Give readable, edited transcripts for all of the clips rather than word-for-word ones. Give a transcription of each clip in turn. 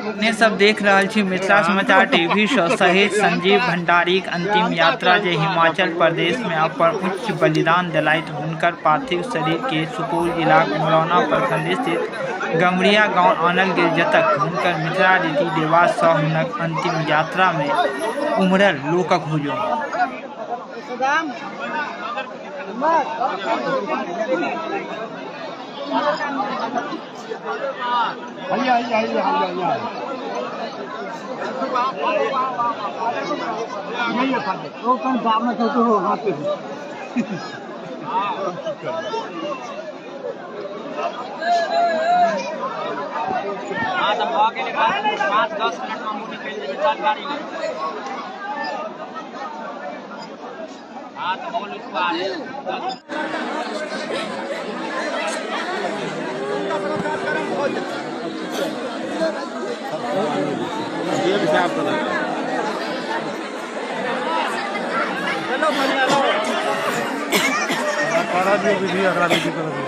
अपने सब देख रहल छी मिथिला समाचार टीवी सँ शहीद संजीव भंडारीक अंतिम यात्रा जे हिमाचल प्रदेश मे अपन उच्च बलिदान देलथि। हुनकर पार्थिव शरीर के सुपौल जिलाक मुरौना प्रखंड स्थित गम्हरिया गांव आनल गेल, जतय हुनकर मिथिला रीति रिवाज सँ हुनक अंतिम यात्रा मे उमड़ल लोकक हुजूम। हैया हैया हैया हैया हैया हैया खा दे ओ कौन दाम में तो हो हाथ पे। हाँ तऽ भऽ गेलै, 5-10 मिनटमे हमहूँ निकलि जेबै। चल गाड़ी ले। हाँ तऽ बोल उसको आ रहे। करा दियो विधि, अगला विधि करा दियो।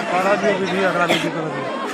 करा दियो विधि, अगला विधि करा दियो। करा दियो विधि, अगला विधि करा दियो।